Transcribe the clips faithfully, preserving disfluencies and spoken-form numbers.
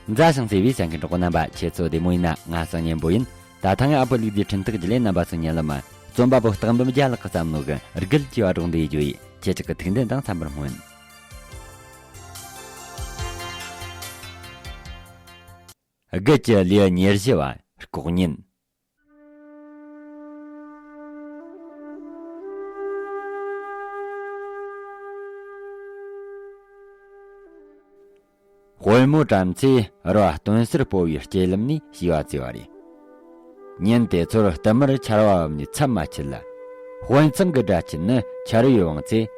མཛའ་ཞིང་བརྩེ་བའི་གསན་མཁན་གྲོགས་པོ་རྣམ་པ། ཁྱེད་ཚོ་བདེ་མོ་ཡིན་ན། ང་སང་ཉན་པོ་ཡིན། ད་ཐེངས་ཨ་ཕོ་ལུག་རྫིའི་འཕྲིན་ཐག་བརྒྱུད་ལས་རྣམ་པ་ཚོ་ཉན་ལ་མ། རྩོམ་པ་པོ་སྟག་འབུམ་རྒྱལ་ལགས་ཀྱིས་བརྩམས་ནོ་གི་རྒུད་ཅེས་པ་སྒྲོག་འདི་ཡི་ཇོ་ཡི་ཁྱེད་ཅག་གི་ཐུགས་འདུན་དང་འཚམ་པར་སྨོན། རྒུད་ཀྱི་ལེའུ་ཉེར་བཞི་བ། ལྐོག་ཉན། དཔོན་མོ་བྲམ་ཚེ་རུ་བ་སྟོན་སར་སྤོ་བའི་སྐྱེ་ལམ་ནས་ཤེས་པ་བཙལ་བ་རེད། ཉིན་དེ་ཚོར་བསྟུད་མར་ཆར་བ་བབས་ནས་མཚམས་མ་ཆད་ལ། དཔོན་ཚང་གི་སྦྲ་ཆེན་ནི་ཆར་པས་བངས་ཚེ།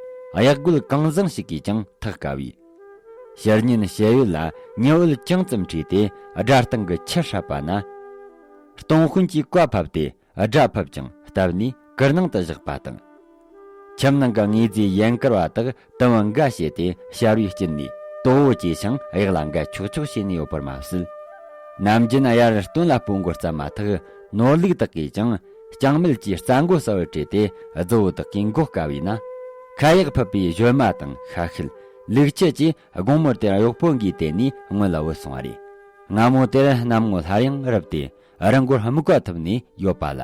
གཡག་རྒོད་གང་བཟང་ཞིག་གིས་ཀྱང་ཐག་དཀའ་བས། ཕྱི་ཉིན་ཞལ་ཡོལ་ལ་ཉི་འོད་ཅུང་ཙམ་འཕྲོས་ཏེ་སྦྲ་སྟེང་གི་ཆུ་ཧྲབ་པ་ན། སྟོང་དཔོན་གྱིས་བཀའ་ཕབ་སྟེ་སྒྲ་ཕབ་ཅིང་བཏབ་ནས་གུར་ནང་དུ་བཞག་པ་དང་། ཁྱིམ་ནང་གི་དངོས་རྫས་ཡན་གར་བ་དག་དུམ་བུ་འགའ་བྱས་ཏེ་ཞར་བའི་དཀྱིལ་ནས་དོག་པོ་སྐྱེས་ཤིང་གཡག་ལ་འགའ་ཆོག་ཆོག་བྱས་ནས་ཡོད་པར་མ་ཟད། ནམ་རྒྱུན་གཡར་སྟོན་ལ་སྤོ་འགོ་བརྩམས་མ་ཐག་ནོར་ལུག་དག་གིས་ཀྱང་ལྕང་མེད་ཀྱི་རྩྭ་མགོ་གསར་བུ་བྲེས་ཏེ་རྫི་བོ་དག་གིས་མགོ་བཀབ་པས་ན། ཁ་གཡག་ཕུད་པའི་གཞོན་མ་དང་ཤ་ཤེད། ལུག་ཁྱུ་བཅས་དགོང་མོར་དེར་གཡོག་པོ་འགའི་དེད་ནས་སྔོན་ལ་བུད་སོང་བ་རེད། སྔ་མོ་དེར་གནམ་ངོ་སླར་ཡང་རིབ་སྟེ། རི་མགོར་སྨུག་པ་ཐིབས་ནས་ཡོད་པ་ལ།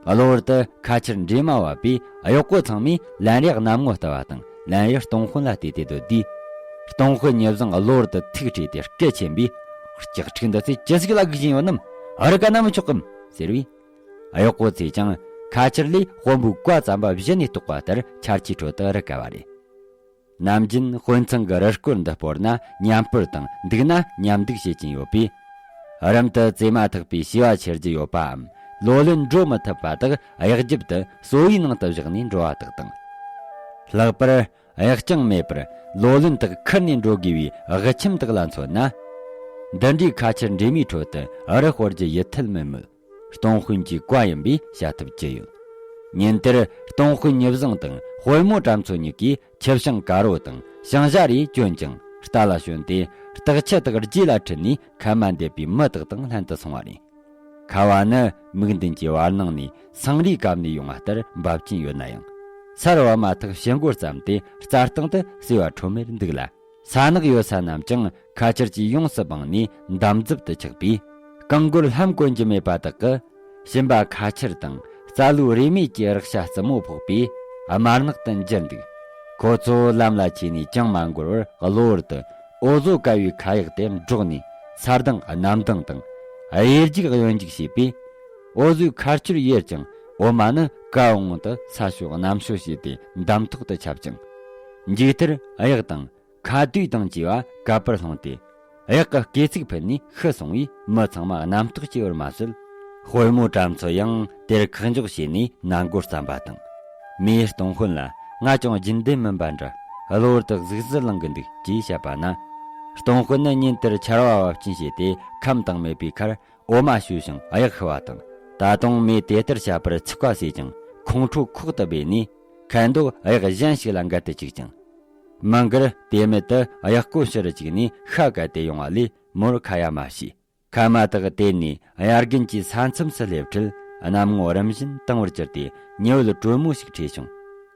གློ་བུར་དུ་ཁ་ཆར་འདྲེས་མ་བབས་པས་གཡོག་པོ་ཚང་མས་ལན་རེ་གནམ་ངོ་ལྟ་བ་དང་ལན་རེ་སྟོང་དཔོན་ལ་བལྟས་ཏེ་སྡོད་དུས། སྟོང་དཔོན་ཉི་བཟང་གློ་བུར་དུ་ཐུགས་ཁྲོས་ཏེ་སྐད་ཆེན་པོས། ལྕགས་ཁྲིག་འདི་ཚོས་ཅི་ཟིག་ལ་སྒུག་བཞིན་ཡོད་ནམ། རི་ཀ་ན་མི་ཆོག་གམ། ཟེར་བས། གཡོག་པོ་ཚོས་ཀྱང་ཁ་ཆར་ལས་དཔོན་པོའི་བཀའ་བརྩམས་པ་གཞི་ནས་རྟོགས་པ་ལྟར་ཆར་ཆུའི་ཁྲོད་དུ་རི་ཀ་བ་རེད། ནམ་རྒྱུན་དཔོན་ཚང་གི་རི་སྐོར་འདི་སྤོར་ན་མཉམ་སྤོར་དང་འདུག་ན་མཉམ་འདུག་བྱེད་ཀྱིན་ཡོད་པས། རུམ་དུ་བཙས་མ་ཐག་པའི་བྱིས་པ་ཁྱེར་རྒྱུ་ཡོད་པའམ་ལོ་ལོན་འགྲོ་མི་ཐུབ་པ་དག་གཡག་རྒྱབ་ཏུ་གསོ་བའི་ནང་དུ་བཞག་ནས་འགྲོ་བ་དག་དང་། ལྷག་པར་གཡག་རྐྱང་མེད་པར་ལོ་ལོན་དག་ཁུར་ནས་འགྲོ་དགོས་པའི་དབུ་ཁྱིམ་དག་ལ་མཚོན་ན། འདི་འདྲའི་ཁ་ཆར་འདྲེས་མའི་ཁྲོད་དུ་རི་སྤོར་རྒྱུ་ཡིད་ཐད་མི་མོད། སྟོང་དཔོན་གྱི་བཀའ་ཡིན་པས་བྱ་ཐབས་ཅི་ཡོད། ཉིན་དེར་སྟོང་དཔོན་ཉི་བཟང་དང་དཔོན་མོ་བྲམ་མཚོ་གཉིས་ཀྱིས་ཆུ་བྱང་དཀར་པོ་དང་བྱང་ཞྭ་རེ་གྱོན་ཅིང་རྟ་ལ་ཞོན་ཏེ། སྟག་ཆུ་དག་རྗེས་ལ་ཁྲིད་ནས་ཁ་མ་འདེད་པའི་མི་དག་དང་ལྷན་དུ་སོང་བ་རེད། ཁ་བ་ནི་མིག་མདུན་གྱི་བར་སྣང་ནས་སང་རིའི་བཀབ་ནས་ཡོང་བ་ལྟར་འབབ་ཀྱིན་ཡོད་ན་ཡང་། སར་བབས་མ་ཐག་ཕྱི་མགོ་བརྩམས་ཏེ་རྩྭ་སྟེང་དུ་བསིལ་བ་ཁྲོམ་མེར་འདུག་ལ། ས་ནག་ཡོད་ས་རྣམས་ཀྱང་ཁ་ཆར་གྱིས་ཡོངས་སུ་སྦངས་ནས་འདམ་རྫབ་ཏུ་ཆགས་པས། རྐང་མགོར་ལྷམ་གོན་རྒྱུ་མེད་པ་དག་གིས་ཞིམ་པ་ཁ་ཆར་དང་རྩྭ་ལུའི་རེ་མོས་ཀྱི་རེག་བྱ་རྩུབ་མོ་ཕོག་པས་དམར་ནག་ཏུ་འགྱུར་འདུག། ཁོ་ཚོ་ལམ་ལ་ཆས་ནས་ཅང་མ་འགོར་བར་གློ་བུར་དུ་འོ་བཟོ་དཀའ་བའི་ཁ་གཡག་དེ་འདྲོགས་ནས་ས་གདང་གནམ་གདང་དང་གཡེར་རྒྱུག་གཡོན་རྒྱུག་བྱས་པས། འོ་བཟོའི་ཁ་ཆུར་ཡེར་ཅིང་འོ་མ་ནི་ཀ་བ་ངོ་དུ་ས་ཕྱོགས་གནམ་ཕྱོགས་བྱས་ཏེ་འདམ་ཐོག་ཏུ་ཁྱབ་ཅིང་། མཇུག་མཐར་གཡག་དང་། ཁ་དུས་དང་བཅས་པ་གབ་པར་ལྷུང་སྟེ། གཡག་གི་སྐེ་ཚིགས་ཕུད་ནས་ཤི་སོང་བས་མི་ཚང་མ་རྣམ་རྟོག་སྐྱེ་བར་མ་ཟད། དཔོན་མོ་བྲམ་མཚོ་ཡང་དེར་ཁག་འཇོག་བྱས་ནས་ནང་སྒོ་བརྩམས་པ་དང་། མོས་སྟོང་དཔོན་ལ་ང་ཅུང་རྒྱུན་ལྡན་མིན་པ་འདྲ་གློ་བུར་དུ་གཟུགས་གཟི་ལངས་གི་འདུག་ཅེས་བཤད་པ་ན། སྟོང་དཔོན་ནི་ཉིན་དེར་ཆར་པ་བབ་ཀྱིན་བྱས་ཏེ་ཁམས་དྭངས་མེད་པའི་ཁར་འོ་མ་བྱོས་ཤིང་གཡག་ཤི་བ་དང་། ད་དུང་མོས་དེ་ལྟར་བྱ་བར་ཚིག་པ་ཟོས་ཀྱང་ཁོང་ཁྲོ་ཁོག་ཏུ་སྦས་ནས། ཁ་མདོག་གཡག་གཞན་ཞིག་ལ་འགལ་དུ་བཅུག་ཅིང་། མི་འགར་དེ་མེད་དུ་གཡག་སྐོར་ཕྱིར་བཅུག་ནས་ཤ་བཀལ་ཏེ་ཡོང་བ་ལས་མོར་ཁ་ཡ་མ་བྱས། ཁ་མ་དག་དེད་ནས་དབྱར་དགུན་གྱི་ས་མཚམས་སུ་སླེབས་འཕྲལ། གནམ་ངོ་རིམ་བཞིན་དྭངས་པར་གྱུར་ཏེ་ཉི་འོད་དྲོན་མོ་ཞིག་འཕྲོས་བྱུང་།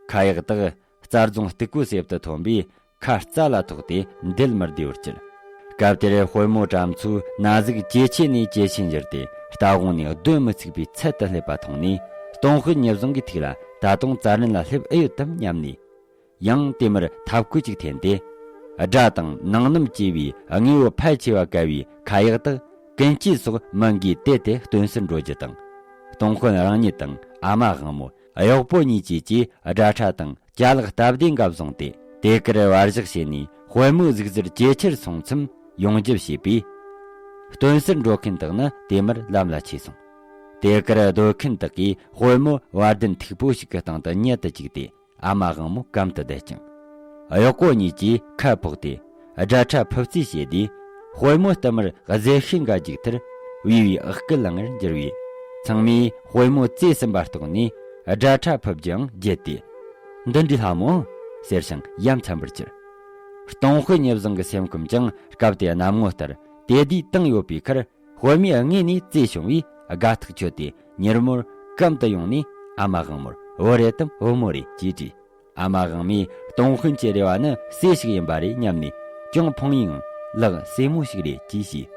ཁ་གཡག་དག་རྩྭ་རྫོང་སྟུག་པོའི་གསེབ་ཏུ་ཐོན་པས། ཁ་རྩ་ལ་ཐོགས་ཏེ་འདེད་མི་བདེ་བར་གྱུར། སྐབས་དེར་དཔོན་མོ་བྲམ་མཚོའི་ན་ཟུག་ཇེ་ཆེ་ནས་ཇེ་ཆེར་འགྱུར་ཏེ། རྟ་དབང་ནས་སྡོད་མི་ཚུགས་པའི་ཚད་དུ་སླེབས་པ་མཐོང་ནས། སྟོང་དཔོན་ཉི་བཟང་གི་ཐུགས་ལ་ད་དུང་རྩྭ་རིན་ལ་སླེབས་ཨེ་ཡོད་དམ་སྙམ་ནས། ཡང་དེ་མུར་ཐབ་ཁུ་ཅིག་འཐེན་ཏེ། སྒྲ་དང་ནང་སྣུམ་བཅས་པའི་དངོས་པོ་ཕལ་ཆེ་བ་བཀལ་བའི་ཁ་གཡག་དག་ཀུན་སྐྱིད་སོགས་མི་འགའི་དེད་དེ་སྟོན་སར་འགྲོ་རྒྱུ་དང་། སྟོང་དཔོན་རང་ཉིད་དང་ཨ་མ་དབང་མོ། གཡོག་པོ་གཉིས་བཅས་ཀྱིས་སྒྲ་ཕྲ་དང་ཅ་ལག་སྟབས་བདེ་འགའ་བཟུང་སྟེ། དེ་གར་བར་བཞག་བྱས་ནས་དཔོན་མོའི་གཟུགས་གཟེར་ཇེ་ཆེར་སོང་མཚམས་ཡོང་རྒྱུ་བྱས་པས། སྟོན་སར་འགྲོ་མཁན་དག་ནི་དེ་མུར་ལམ་ལ་ཆས་སོང་། དེ་གར་སྡོད་མཁན་དག་གིས་དཔོན་མོ་བ་དན་མཐུག་པོ་ཞིག་གི་སྟེང་དུ་མཉེལ་དུ་བཅུག་སྟེ། ཨ་མ་དབང་མོ་གམ་དུ་བསྡད་ཅིང་། གཡོག་པོ་གཉིས་ཀྱིས་ཁ་ཕོག་སྟེ། སྒྲ་ཕྲ་ཕུབ་རྩིས་བྱས་དུས། དཔོན་མོ་གཏུམ་མོར་གཟེར་ཤིང་འགའ་རྒྱུག་མཐར། བུས་བུའི་ཨག་སྐད་ལངས་པར་འགྱུར་བས། ཚང་མས་དཔོན་མོ་བཙས་ཟིན་པ་རྟོགས་ནས། སྒྲ་ཕྲ་ཕུབ་རྒྱུའང་བརྗེད་དེ། འདི་འདྲའི་སླ་མོ། ཟེར་ཞིང་ཡ་མཚན་པར་གྱུར། སྟོང་དཔོན་ཉི་བཟང་གི་སེམས་ཁམས་ཀྱང་སྐབས་དེ་གནམ་ངོ་ལྟར་དེ་དུས་དྭངས་ཡོད་པའི་ཁར། དཔོན་མོས་དངོས་ནས་བཙས་བྱུང་བས་དགའ་ཐག་ཆོད་དེ། མྱུར་མོར་གམ་དུ་ཡོང་ནས། ཨ་མ་དབང་མོར་བུ་རེད་དམ་བུ་མོ་རེད་ཅེས་དྲིས། ཨ་མ་དབང་མོས་སྟོང་དཔོན་གྱི་རེ་བ་ནི་སྲས་ཤིག་ཡིན་པ་རེད་སྙམ་ནས། ཅུང་ཕངས་ཡིན་ཡང་ ལགས། སྲས་མོ་ཞིག་རེད་ཅེས་ཞུས།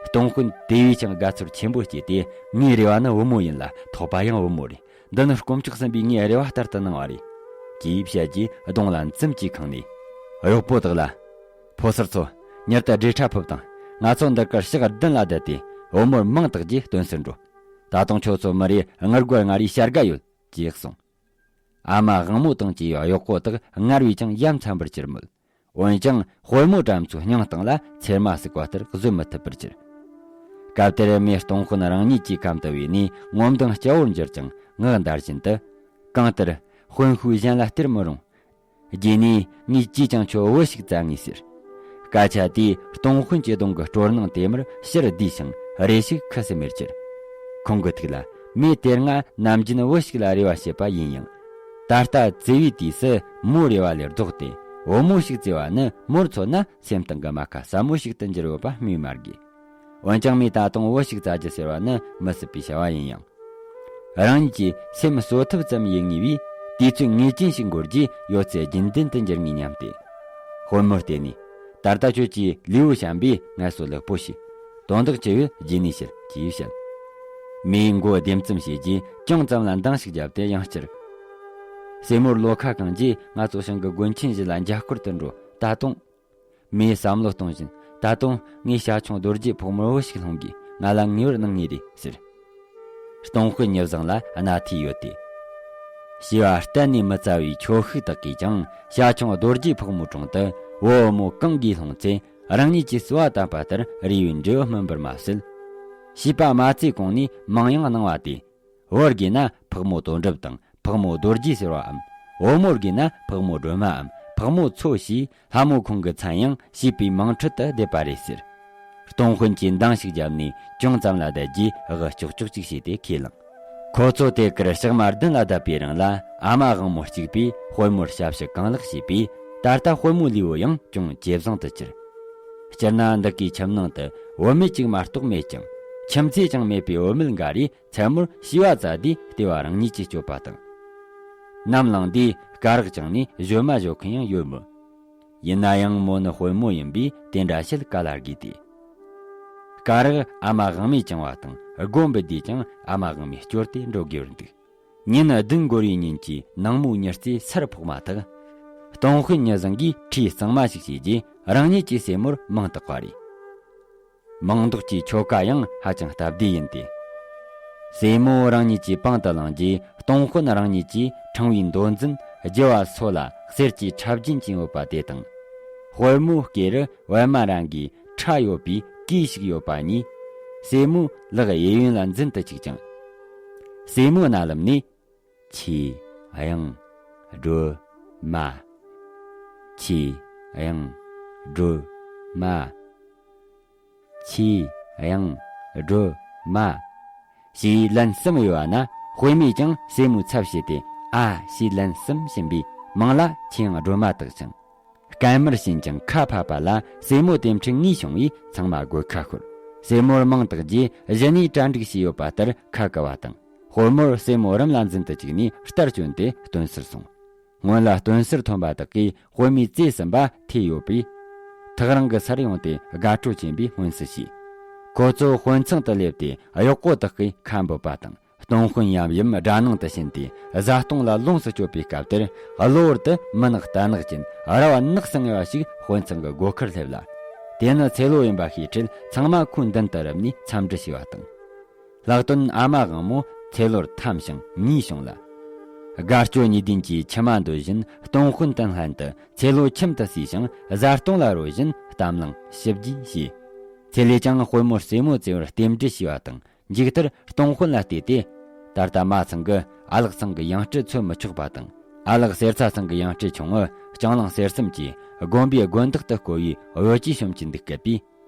སྟོང་དཔོན་དེ་བས་ཀྱང་དགའ་ཚོར་ཆེན་པོ་སྐྱེས་ཏེ། ངའི་རེ་བ་ནི་བུ་མོ་ཡིན་ལ། ཐོགས་པ་ཡང་བུ་མོ་རེད། འདི་ནི་དཀོན་མཆོག་གསུམ་པོས་ངའི་རེ་བ་ལྟར་དུ་གནང་བ་རེད། ཅེས་བཤད་རྗེས་གདོང་ལ་འཛུམ་གྱིས་ཁེངས་ནས། གཡོག་པོ་དག་ལ། ཕོ་གསར་ཚོ། མྱུར་དུ་བགྲེས་ཁྲ་ཕུབ་དང་། ང་ཚོ་འདི་གར་ཞག་བདུན་ལ་བསྡད་དེ། བུ་མོར་མིང་བཏགས་རྗེས་སྟོན་སར་འགྲོ། ད་དུང་ཁྱོད་ཚོ་མི་རེ་ངུ་དགོས། ང་རའི་བྱ་དགའ་ཡོད། ཅེས་གསུངས། ཨ་མ་དབང་མོ་དང་བཅས་པའི་གཡོག་པོ་དག་སྔར་བས་ཀྱང་ཡ་མཚན་པར་གྱུར་མོད། འོན་ཀྱང་དཔོན་མོ་དྲ་མཚོའི་སྙིང་གཏིང་ལ་ཚེར་མ་ཟུག་པ་ལྟར་བཟོད་མི་ཐུབ་པར་གྱུར། སྐབས་དེར་མོས་སྟོང་དཔོན་རང་ཉིད་ཀྱི་གམ་དུ་བོས་ནས། ངོ་མདངས་སྐྱ་བོར་འགྱུར་ཅིང་ངག་འདར་བཞིན་དུ། གང་ལྟར་དཔོན་ཤུལ་གཞན་ལ་སྟེར་མི་རུང་། རྗེས་ནས་ངས་ཅིས་ཀྱང་ཁྱོད་བུ་ཞིག་བཙལ་ངེས་ཟེར། སྐད་ཆ་དེས་སྟོང་དཔོན་གྱི་གདོང་གི་སྤྲོ་སྣང་དེ་མུར་ཕྱིར་བསྡུས་ཤིང་རེ་ཞིག་ཁུ་སིམ་མེར་གྱུར། ཁོང་གི་ཐུགས་ལ། མོས་དེ་སྔ་ནམ་རྒྱུན་བུ་ཞིག་ལ་རེ་བ་བྱེད་པ་ཡིན་ཡང་། ད་ལྟ་བཙས་པའི་དུས་སུ་མོའི་རེ་བ་ལས་ལྡོག་སྟེ། བུ་མོ་ཞིག་བཙལ་བ་ནི་མོར་མཚོན་ན་སེམས་གཏིང་གི་རྨ་ཁ་ཟབ་མོ་ཞིག་ཏུ་འགྱུར་ཡོད་པ་སྨོས་མ་དགོས། འོན་ཀྱང་མོས་ད་དུང་བུ་ཞིག་བཙལ་རྒྱུ་ཟེར་བ་ནི་མི་སྲིད་པའི་བྱ་བ་ཡིན་ཡང་། རང་ཉིད་ཀྱི་སེམས་གསོ་ཐབས་ཙམ་ཡིན་ངེས་པས། དུས་ཚོད་ངེས་ཅན་ཞིག་འགོར་རྗེས་ཡོད་ཚད་རྒྱུན་ལྡན་དུ་འགྱུར་ངེས་སྙམ་སྟེ། དཔོན་མོར་བལྟས་ནས། ད་ལྟ་ཁྱོད་ཀྱིས་ལུས་པོ་བཤམས་པས་ངལ་གསོ་ལེགས་པོ་བྱོས། དོན་དག་ཅི་ཡོད་རྗེས་ནས་བཤད། ཅེས་བཤད། མོས་མགོ་ལྡེམ་ཙམ་བྱས་རྗེས་ཅུང་ཙམ་ལ་འདང་ཞིག་བརྒྱབ་སྟེ་ཡང་བསྐྱར། སྲས་མོར་བློ་ཁ་གང་རྗེས་ང་ཚོ་ཞིང་གི་སྒོ་ཆེན་བཞི་ལ་མཇལ་སྐོར་དུ་འགྲོ། ད་དུང་། མོས་བསམ་བློ་གཏོང་བཞིན། ད་དུང་ངས་བྱ་ཁྱུང་རྡོ་རྗེ་ཕག་མོར་བུ་ཞིག་སློང་དགོས། ང་ལ་ངེས་པར་གནང་ངེས་རེད་ཟེར། སྟོང་དཔོན་ཉི་བཟང་ལ་སྣ་ཐོས་ཡོད་དེ། བྱིས་པ་གཏན་ནས་མི་བཙའ་བའི་ཁྱོ་ཤུག་དག་གིས་ཀྱང་བྱ་ཁྱུང་རྡོ་རྗེ་ཕག་མོའི་དྲུང་དུ་བུ་བུ་མོ་གང་དགོས་སློང་ཚེ། རང་ཉིད་ཀྱིས་གསོལ་བ་བཏབ་པ་ལྟར་རེ་བའི་འབྲས་བུ་སྨིན་པར་མ་ཟད། བྱིས་པ་མ་བཙའི་གོང་ནས་མིང་ཡང་གནང་བ་སྟེ། བུར་དགོས་ན་ཕག་མོ་དོན་གྲུབ་དང་ཕག་མོ་རྡོ་རྗེ་ཟེར་བའམ། བུ་མོར་དགོས་ན་ཕག་མོ་སྒྲོལ་མའམ་ཕག་མོ་མཚོ་ཞེས་ལྷ་མོ་ཁོང་གི་མཚན་ཡང་བྱིས་པའི་མིང་ཁྲོད་དུ་བསྡེབས་པ་རེད་ཟེར། སྟོང་དཔོན་གྱིས་འདང་ཞིག་བརྒྱབ་ནས་ཅུང་ཙམ་ལ་བསྡད་རྗེས་དབུ་ལྕོག་ལྕོག་ཅིག་བྱས་ཏེ་ཁས་བླངས། ཁོ་ཚོ་དེ་གར་ཞག་མ་བདུན་ལ་བསྡད་པའི་རིང་ལ། ཨ་མ་དབང་མོ་གཅིག་པུས་དཔོན་མོར་ཞབས་ཞུ་གང་ལེགས་བྱས་པས། ད་ལྟ་དཔོན་མོའི་ལུས་པོ་ཡང་ཅུང་ཇེ་བཟང་དུ་གྱུར། སྤྱིར་ན་འདི་གའི་ཁྱིམ་ནང་དུ་བུད་མེད་ཅིག་མ་གཏོགས་མེད་ཀྱང་། ཁྱིམ་མཚེས་ཀྱང་མེད་པའི་བུད་མེད་འགའ་རེས་མཚན་མོར་བྱིས་པ་བཙའ་དུས་ལྟེ་བ་རང་ཉིད་ཀྱིས་གཅོད་པ་དང་། ནམ་ལངས་དུས་སྐ་རགས་བཅིངས་ནས་གཞོན་མ་བཞོ་མཁན་ཡང་ཡོད་མོད། ཡིན་ན་ཡང་མོ་ནི་དཔོན་མོ་ཡིན་པས་དེ་འདྲ་བྱེད་ག་ལ་དགོས་ཏེ། སྐ་རགས་ཨ་མ་དབང་མོས་བཅིངས་པ་དང་། སྒོ་འབུད་དུས་ཀྱང་ཨ་མ་དབང་མོས་སྐྱོར་ཏེ་འགྲོ་དགོས་པར་འདུག། ཉིན་བདུན་འགོར་བའི་ཉིན་གྱི་ནངས་མོའི་ཉི་རྩེ་སར་ཕོག་མ་ཐག། སྟོང་དཔོན་ཉི་བཟང་གིས་ཁྲིད་གཙང་མ་ཞིག་བྱས་རྗེས་རང་ཉིད་ཀྱི་སྲས་མོར་མིང་བཏགས་པ་རེད། མིང་འདོགས་ཀྱི་ཆོ་ག་ཡང་ཧ་ཅང་སྟབས་བདེ་ཡིན་ཏེ། སྲས་མོ་རང་ཉིད་ཀྱི་པང་དུ་བླངས་རྗེས། སྟོང་དཔོན་རང་ཉིད་ཀྱིས་ཕྲེང་བའི་མདོ་འཛིན་རྒྱུ་བ་སོ་ལ་གསེར་གྱི་ཁྲབ་རྒྱན་ཅན་ཡོད་པ་དེ་དང་། དཔོན་མོའི་སྐེ་རུ་པད་མ་རང་གི་ཁྲ་ཡོད་པའི་གོས་ཤིག་ཡོད་པ་གཉིས། སྲས་མོའི་ལག་གཡས་གཡོན་ལ་འཛིན་དུ་བཅུག་ཅིང་། སྲས་མོའི་རྣ་ལམ་ནས། ཆེ། དབྱངས། སྒྲོལ་མ། ཆེ། དབྱངས། སྒྲོལ་མ། ཆེ། དབྱངས། སྒྲོལ་མ། ཞེས་ལན་གསུམ་དབྱེ་བ་ན། དཔེ་མེད་ཀྱང་སྲས་མོའི་ཚབ་བྱས་ཏེ། ཨ། ཞེས་ལན་གསུམ་བྱིན་པས་མིང་ལ་ཆེ་དབྱངས་སྒྲོལ་མ་བཏགས་ཤིང་། སྐད་མར་ཕྱིན་ཅིང་ཁ་ཕབ་པ་ལ། སྲས་མོ་དེ་འཕྲིན་ངེས་བྱུང་བས་ཚང་མ་དགོད་ཁ་ཤོར། སྲས་མོར་མིང་བཏགས་རྗེས་གཞི་ནས་གྲ་འགྲིག་བྱས་ཡོད་པ་ལྟར་ཁ་བཀལ་བ་དང་། དཔོན་མོར་སྲས་མོ་རུམ་ལ་འཛིན་དུ་བཅུག་ནས་རྟར་བསྐྱོན་ཏེ་སྟོན་སར་སོང་། སྔོན་ལ་སྟོན་སར་ཐོན་པ་དག་གིས་དཔེ་མེད་བརྩེ་ཟིན་པ་ཐོས་ཡོད་པས། ཐག་རིང་གི་སར་ཡོང་སྟེ་དགའ་སྤྲོ་ཆེན་པོས་མངོན་གསལ་བྱས། ཁོ་ཚོ་དཔོན་ཚང་དུ་སླེབས་ཏེ་གཡོག་པོ་དག་གིས་ཁ་འབུད་པ་དང་། སྟོང་དཔོན་ཡབ་ཡུམ་དགྲ་ནང་དུ་ཕྱིན་ཏེ་བཟའ་བཏུང་ལ་ལོངས་སུ་སྤྱོད་པའི་སྐབས་དེར། གློ་བུར་དུ་མུན་ནག་རྟ་ནག་ཅན་ར་བ་ནགས་སུ་ངེས་པ་ཞིག་དཔོན་ཚང་གི་སྒོ་ཁར་སླེབས་ལ། དེ་ནི་ཚེ་ལོ་ཡིན་པ་ཤེས་འཕྲལ་ཚང་མ་ཁོའི་མདུན་དུ་རུབ་ནས་འཚམས་འདྲི་བྱས་པ་དང་། ལྷག་དོན་ཨ་མ་དབང་མོ་ཚེ་ལོར་ཐམས་ཤིང་ངེས་བྱུང་ལ། དགའ་སྐྱོ་གཉིས་ལྡན་གྱི་མཆི་མ་འདོད་བཞིན་སྟོང་དཔོན་དང་ལྷན་དུ་ཚེ་ལོ་ཁྱིམ་དུ་བསུས་ཤིང་བཟའ་བཏུང་ལ་རོལ་བཞིན་གཏམ་གླེང་ཞིབ་རྒྱས་བྱས། ཚེ་ལོས་ཀྱང་དཔོན་མོར་སྲས་མོ་བཙལ་བར་རྟེན་འབྲེལ་བྱས་པ་དང་། མཇུག་མཐར་སྟོང་དཔོན་ལ་བལྟས་ཏེ། ད་ལྟ་མ་ཚང་གི་ཨ་ལགས་ཚང་གི་ཡང་སྤྲུལ་འཚོལ་མི་ཆོག་པ་དང་། ཨ་ལགས་གསེར་ཚ་ཚང་གི་ཡང་སྤྲུལ་ཆུང་ངུ་སྤྱང་གླང་གསེར་གསུམ་གྱིས་དགོན་པའི་དགོན་བདག་ཏུ་བསྐོ་བའི་གཡོ་ཇུས་བཤོམ་གྱིན་འདུག་སྐད་པས།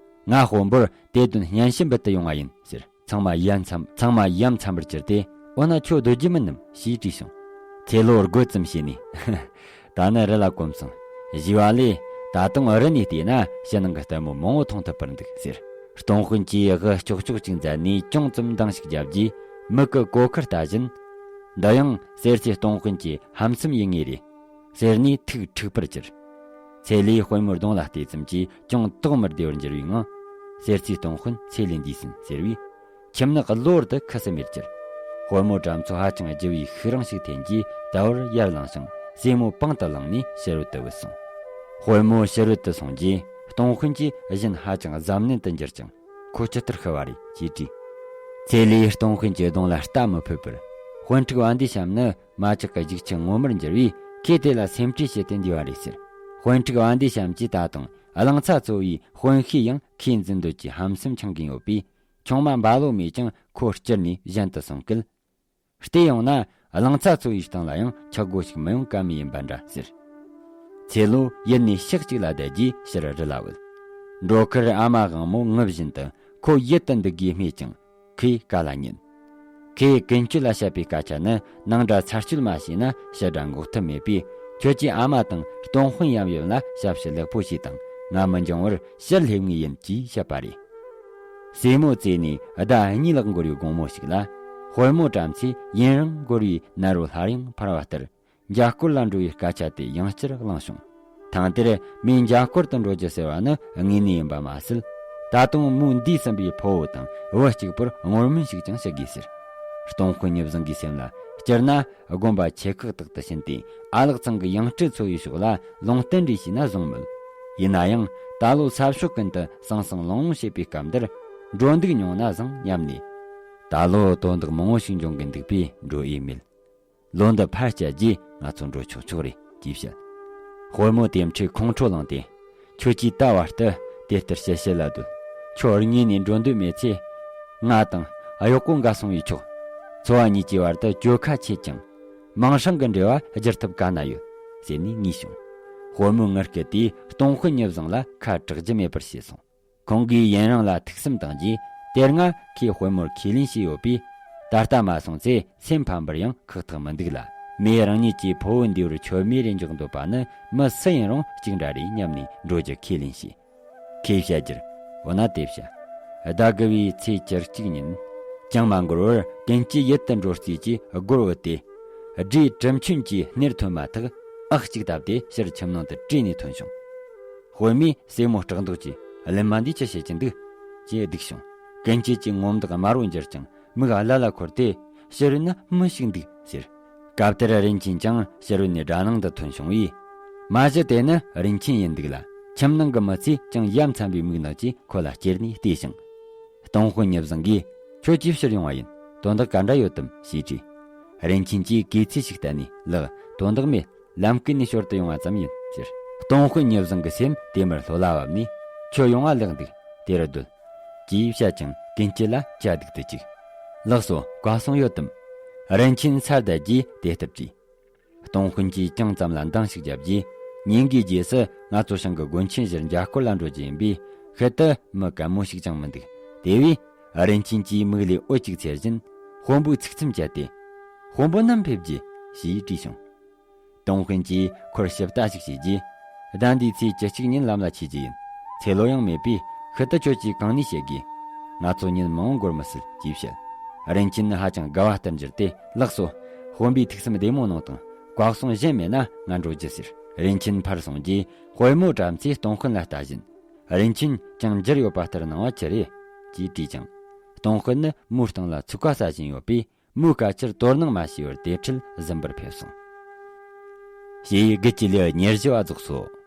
ང་དཔོན་པོར་དེ་དོན་སྙན་ཞུ་འབུལ་དུ་ཡོང་བ་ཡིན་ཟེར། ཚང་མ་ཡ་མཚན་ཚང་མ་ཡ་མཚན་པར་གྱུར་ཏེ། འོ་ན་ཁྱོད་སྡོད་རྒྱུ་མིན་ནམ་ཞེས་དྲིས་བྱུང་། ཚེ་ལོ་རྒོད་ཙམ་བྱས་ནས། ད་ནི་རི་ལ་གོམས་སོང་། ཞུས་པ་ལས། ད་དུང་རི་ནས་བལྟས་ན་ཕྱི་ནང་གི་ལྟད་མོ་མང་བོ་མཐོང་ཐུབ་པར་འདུག་ཟེར། སྟོང་དཔོན་གྱིས་དབུ་ལྕོག་ལྕོག་ཅིག་མཛད་ནས་ཅུང་ཙམ་འདང་ཞིག་བརྒྱབ་རྗེས་མིག་གི་གོ་ཁར་ལྟ་བཞིན། འདི་ཡང་གསེར་ཚེ་སྟོང་དཔོན་གྱི་ཧམ་སེམས་ཡིན་ངེས་རེད། ཟེར་ནས་ཐུགས་འཁྲིག་པར་གྱུར། ཚེ་ལོས་དཔོན་མོའི་གདོང་ལ་བལྟས་ཙམ་གྱིས་ཅུང་དོགས་མི་བདེ་བར་འགྱུར་བའི་ངང་། གསེར་རྩིའི་སྟོང་དཔོན་ཚེ་ལོས་འདས་ཟིན་ཟེར་བས། ཁྱིམ་ནག་གློ་བུར་དུ་ཁུ་སིམ་མེར་གྱུར། དཔོན་མོ་བྲམ་ཚོ་ཧ་ཅང་ལྗིད་པའི་ཤུགས་རིང་ཞིག་འཐེན་རྗེས་དལ་བུར་ཡར་ལངས་ཤིང་སྲས་མོ་པང་དུ་བླངས་ནས་ཕྱི་རོལ་དུ་བུད་སོང་། དཔོན་མོ་ཕྱི་རོལ་དུ་སོང་རྗེས་སྟོང་དཔོན་གྱིས་བཞིན་ཧ་ཅང་གཟབ་ནན་དུ་འགྱུར་ཅིང་། ཁོ་ཇི་ལྟར་ཤི་བ་རེད་ཅེས་དྲིས། ཚེ་ལོས་སྟོང་དཔོན་གྱི་གདོང་ལ་ལྟ་མི་ཕོད་པར། དཔོན་ཕྲུག་བ་འདིའི་ཞབས་ནི་མ་ཅིག་གི་རྒྱུག་ཆུ་ངོ་མར་འགྱུར་བས། ཁོས་དེ་ལ་སེམས་ཁྲལ་བྱས་ཏེ་འདས་པ་རེད་ཟེར། དཔོན་ཕྲུག་བ་འདིའི་ཞབས་ཀྱིས་ད་དུང་གླང་ཚ་ཚོ་བའི་དཔོན་ཤེད་ཡང་ཁོས་འཛིན་འདོད་ཀྱི་ཧམ་སེམས་འཆང་གིན་ཡོད་པས། ཆུང་མ་འབའ་ལོ་མས་ཀྱང་ཁོ་བསྐྱུར་ནས་གཞན་དུ་སོང་སྐད། བལྟས་ཡོང་ན་གླང་ཚ་ཚོ་བའི་སྟེང་ལ་ཡང་ཆག་སྒོ་ཞིག་མི་ཡོང་ཀ་མེད་ཡིན་པ་འདྲ་ཟེར། ཚེ་ལོ་ཡུལ་ནས་ཕྱག་གཅིག་ལ་བསྡད་རྗེས་ཕྱིར་རི་ལ་བུད། འགྲོ་ཁར་ཨ་མ་དབང་མོ་ངུ་བཞིན་དུ་ཁོ་ཡུལ་དུ་འདུག་དགོས་སྨྲས་ཀྱང་ཁོས་ག་ལ་ཉན། ཁོས་ཀུན་སྤྱོད་ལ་བཤད་པའི་སྐད་ཆ་ནི་ནང་འདྲ་ཚར་གཅོད་མ་བྱས་ན་ཕྱི་འདྲ་འགོག་ཐབས་མེད་པས། ཁྱོད་ཀྱིས་ཨ་མ་དང་སྟོང་དཔོན་ཡབ་ཡུམ་ལ་ཞབས་ཕྱི་ལེགས་པོ་བྱས་དང་ང་མི་འགྱང་བར་ཕྱིར་སླེབས་ངེས་ཡིན་ཅེས་བཤད་པ་རེད། སྲས་མོ་བཙས་ནས་ཟླ་གཉིས་ལྷག་འགོར་བའི་དགོང་མོ་ཞིག་ལ། དཔོན་མོ་བྲམ་ཚོས་ཡུན་རིང་འགོར་བའི་ནད་རོ་སླར་ཡང་འཕར་བ་ལྟར། འཇའ་སྐོར་ལ་འགྲོ་བའི་སྐད་ཆ་དེ་ཡང་བསྐྱར་གླེང་བྱུང་། ཐེངས་དེར་མོས་འཇའ་སྐོར་དུ་འགྲོ་རྒྱུ་ཟེར་བ་ནི་དངོས་གནས་ཡིན་པ་མ་ཟད། ད་དུང་མོའི་འདས་ཟིན་པའི་ཕོ་བོ་དང་བུ་གཅིག་པུར་ངོར་སྨོན་ཞིག་ཀྱང་ཞུ་དགོས་ཟེར། སྟོང་དཔོན་ཉི་བཟང་གི་སེམས་ལ། སྤྱིར་ན་དགོན་པ་ཆེ་ཁག་དག་ཏུ་ཕྱིན་ཏེ་ཨ་ལགས་ཚང་གི་ཡང་སྤྲུལ་ཚོ་བའི་ཕྱོགས་ལ་ལུང་བསྟན་རེ་བྱས་ན་བཟང་མོད། ཡིན་ན་ཡང་ད་ལོ་ས་ཕྱོགས་ཀུན་ཏུ་ཟང་ཟིང་ལང་ལོང་བྱེད་པའི་སྐབས་འདིར་འགྲོ་འདུག་ཉུང་ན་བཟང་སྙམ་ནས། ད་ལོ་དོན་དག་མང་བོ་ཞིག་འབྱུང་གི་འདུག་པས་འགྲོ་འོས་མེད། ལོ་འདི་ཕར་བསྐྱལ་རྗེས་ང་ཚོ་འགྲོ་ཆོག་ཆོག་རེད་ཅེས་བཤད། དཔོན་མོ་དེ་འཕྲོས་ཁོང་ཁྲོ་ལངས་ཏེ། ཁྱོད་ཀྱིས་ད་བར་དུ་དེ་ལྟར་བཤད་བཤད་ལ་སྡོད། ཁྱོད་དངོས་ནས་འགྲོ་འདོད་མེད་ཚེ། ང་དང་གཡོག་པོ་འགའ་སོང་བས་ཆོག། ཚོ་བ་གཉིས་ཀྱི་བར་དུ་གྱོད་ཁ་ཆད་ཀྱང་། མིང་སྲིང་གི་འབྲེལ་བ་བསྒྱུར་ཐབས་ག་ན་ཡོད། ཟེར་ནས་ངུས་བྱུང་། དཔོན་མོའི་ངུ་སྐད་དེས་སྟོང་དཔོན་ཉི་བཟང་ལ་ཁ་གྲག་རྒྱུ་མེད་པར་བྱས་སོང་། ཁོང་གིས་ཡུན་རིང་ལ་ཐུགས་བསམ་བཏང་རྗེས། དེ་སྔ་ཁོས་དཔོན་མོར་ཁས་ལེན་བྱས་ཡོད་པས། ད་ལྟ་མ་སོང་ཚེ་སེམས་ཕམ་པར་ཡང་ཁག་ཐེག་མི་འདུག་ལ། མོས་རང་ཉིད་ཀྱི་ཕོ་བོ་འདས་པར་མཆོད་མེ་རེ་འཇོག་འདོད་པ་ནི་མི་སུ་ཡིན་རུང་གཅིག་འདྲ་རེད་སྙམ་ནས་འགྲོ་རྒྱུ་ཁས་ལེན་བྱས། ཁོས་བཤད་རྒྱུར། འོ་ན་དེ་བྱ། ཟླ་དགུ་བའི་ཚེས་བཅུ་གཅིག་ཉིན། ཅང་མ་འགོར་བར་ཀུན་གྱིས་ཡུལ་དུ་འགྲོ་རྩིས་ཀྱིས་སྒོར་བུད་དེ། སྦྲའི་གྲུ་མཆོད་ཀྱི་སྣེར་ཐོན་མ་ཐག་ཨག་གཅིག་བཏབ་སྟེ་ཕྱིར་ཁྱིམ་ནང་དུ་བྲོས་ནས་ཐོན་བྱུང་། དཔོན་མོས་སྲས་མོ་སྐྲག་མདོག་གིས། གླེན་མ་འདིས་ཅི་བྱེད་ཀྱི་འདུག་ཅེས་སྡིགས་བྱུང་། ཀུན་སྐྱིད་ཀྱི་ངོ་མདོག་དམར་བོ་འགྱུར་ཅིང་མིག་ཀླ་ཀླ་འཁོར་ཏེ། ཕྱི་རོལ་ན་མི་ཞིག་འདུག་ཟེར། སྐབས་དེར་རིན་ཆེན་ཀྱང་ཕྱི་རོལ་ནས་སྦྲ་ནང་དུ་ཐོན་བྱུང་བས། མ་གཞི་དེ་ནི་རིན་ཆེན་ཡིན་འདུག་ལ། ཁྱིམ་ནང་གི་མི་ཚོས་ཀྱང་ཡ་མཚན་པའི་མིག་ནག་གིས་ཁོ་ལ་ཅེར་ནས་བལྟས་ཤིང་། སྟོང་དཔོན་ཉི་བཟང་གིས། ཁྱོད་ཅིའི་ཕྱིར་ཡོང་བ་ཡིན། དོན་དག་ག་འདྲ་ཡོད་དམ་ཞེས་དྲིས། རིན་ཆེན་གྱིས་གུས་ཚུལ་ཞིག་བསྟན་ནས། ལགས། དོན་དག་མེད། ལམ་ཀུན་ནས་ཞོར་དུ་ཡོང་བ་ཙམ་ཡིན་ཟེར། སྟོང་དཔོན་ཉི་བཟང་གི་སེམས་དེ་མུར་ལྷོད་ལ་བབས་ནས། ཁྱོད་ཡོང་བ་ལེགས་འདུག། དེ་རུ་སྡོད། ཅེས་བཤད་ཅིང་ཀུན་སྐྱིད་ལ་གྱ་སྡིག་ཏུ་བཅུག། ལགས་སོ། བཀའ་གསུང་ཡོད་དམ། རིན་ཆེན་སར་བསྡད་རྗེས་དེ་ལྟར་དྲིས། སྟོང་དཔོན་གྱིས་ཅུང་ཙམ་ལ་འདང་ཞིག་བརྒྱབ་རྗེས། ཉིན་འགའི་རྗེས་སུ་ང་ཚོ་ཞང་གི་དགོན་ཆེན་བཞིར་འཇའ་སྐོར་ལ་འགྲོ་རྒྱུ་ཡིན་པས། ཤུལ་དུ་མི་གད་མོ་ཞིག་ཀྱང་མི་འདུག། དེ་བས། རིན་ཆེན་གྱིས་མིག་ལས་འོད་ཅིག་འཚེར་བཞིན། དཔོན་པོའི་ཚིག་མཚམས་བཅད་དེ། དཔོན་པོ་ནམ་ཕེབས་རྒྱུ། ཞེས་དྲིས་བྱུང་། སྟོང་དཔོན་གྱིས་ཁོར་ཞིབ་ལྟ་ཞིག་བྱས་རྗེས། ཟླ་འདིའི་ཚེས་བཅུ་གཅིག་ཉིན་ལམ་ལ་ཆས་རྒྱུ་ཡིན། ཚེ་ལོ་ཡང་མེད་པས། ཤུལ་དུ་ཁྱོད་ཀྱིས་གང་ནུས་བྱེད་དགོས། ང་ཚོ་ཉིན་མང་བོ་འགོར་མི་སྲིད། ཅེས་བཤད། རིན་ཆེན་ནི་ཧ་ཅང་དགའ་བ་ལྟར་འགྱུར་ཏེ། ལགས་སོ། དཔོན་པོའི་ཐུགས་བསམ་བདེ་མོ་གནང་དང་། བཀའ་གསུང་གཞན་མེད་ན་ང་འགྲོ་རྒྱུ་ཟེར། རིན་ཆེན་ཕར་སོང་རྗེས། དཔོན་མོ་བྲམ་ཚོས་སྟོང་དཔོན་ལ་ལྟ་བཞིན། རིན་ཆེན་ཅང་འགྱུར་ཡོད་པ་ལྟར་སྣང་བ་ཅི་རེད། ཅེས་དྲིས་ཀྱང་། སྟོང་དཔོན་ནི་མོའི་སྟེང་ལ་ཚུགས་ཀ་ཟ་བཞིན་ཡོད་པས། མོའི་སྐད་ཆར་དོ་སྣང་མ་བྱས་པར་དེ་འཕྲལ་གཟིམ་པར་ཕེབས་སོང་། ཞེས་དགུ་བཅུ་ལེའུ་ཉེར་བཞི་བ་རྫོགས་སོ།